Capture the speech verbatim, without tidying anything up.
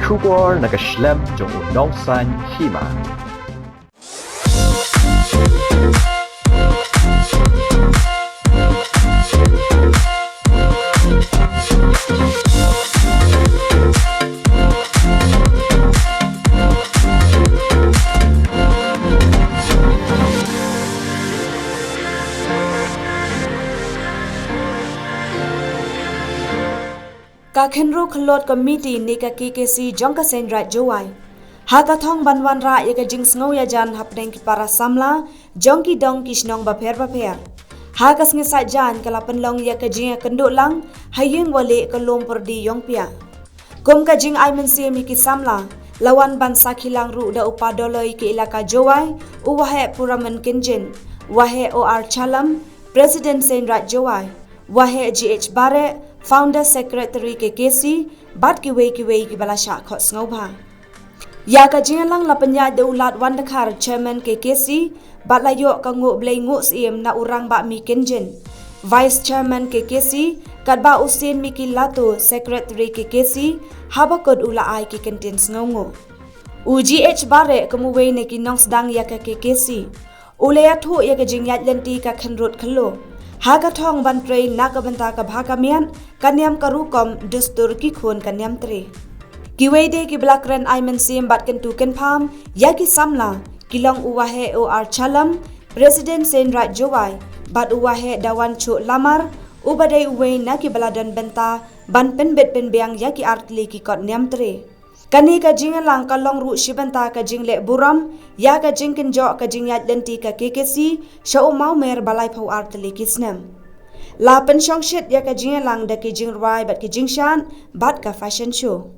Khubor na ka shlem jong u nongsan hima. Ka Khynroo Khyllood Committee ne ka K K C jong ka Seiñ Raij Jowai, ha ka thong ban wanrah ïa ka jingsngew ïajan hapdeng ki para samla jong ki dong ki shnong bapher bapher, ha ka sngi Saitjaiñ ka la pynlong ïa ka jingïakynduh lang ha ïing waleh ka Lum Pyrdi Iongpiah. Kum ka jingai mynsiem ïa ki samla, la wan ban sakhi lang ruh da u Pa Doloi ka Elaka Jowai, u Waheh Puraman Kynjin, Waheh O R Challam, President Seiñ Raij Jowai, Waheh G H Bareh, Founder Secretary K K C, bad kiwei kiwei kiba la shah khohsngew bha. Ïa ka jingïalang la pynïaid da u Lad Wandkhar, Chairman K K C, bad la ïoh ka nguh blei nguh syiem na u Rangbah Mih Kynjin, Vice Chairman K K C, katba u Sien Miki Lato, Secretary K K C, haba kut u la ai ki kyntien sngewnguh. U G H Bareh kum uwei na ki nongsdang ïa ka K K C, u la ïathuh ïa ka jingïaid lynti ka Khynroo Khyllood ha ka thong ban trei na ka bynta ka bha ka miat, ka niam ka rukom, dustur ki khun ka niam tre. Kiwei de kiba la kren ai mynsiem bad kyntu kynpham ïa ki samla ki long u Waheh O R Challam, President Seiñ Raij Jowai, bad u Waheh Dawanchuk Lamar, uba dei uwei na kiba la don bynta ban pynbit pynbiang ïa ki artylli ki kot niam tre. Kane ka jingïalang ka long ruh shi bynta ka jingleh burom ïa ka jingkynjoh ka jingïaid lynti ka K K C sha u mawmer ba laiphew ar tylli ki snem. La pynshongshit ïa ka jingïalang da ki jingrwai bad ki jingshad bad ka fashion show.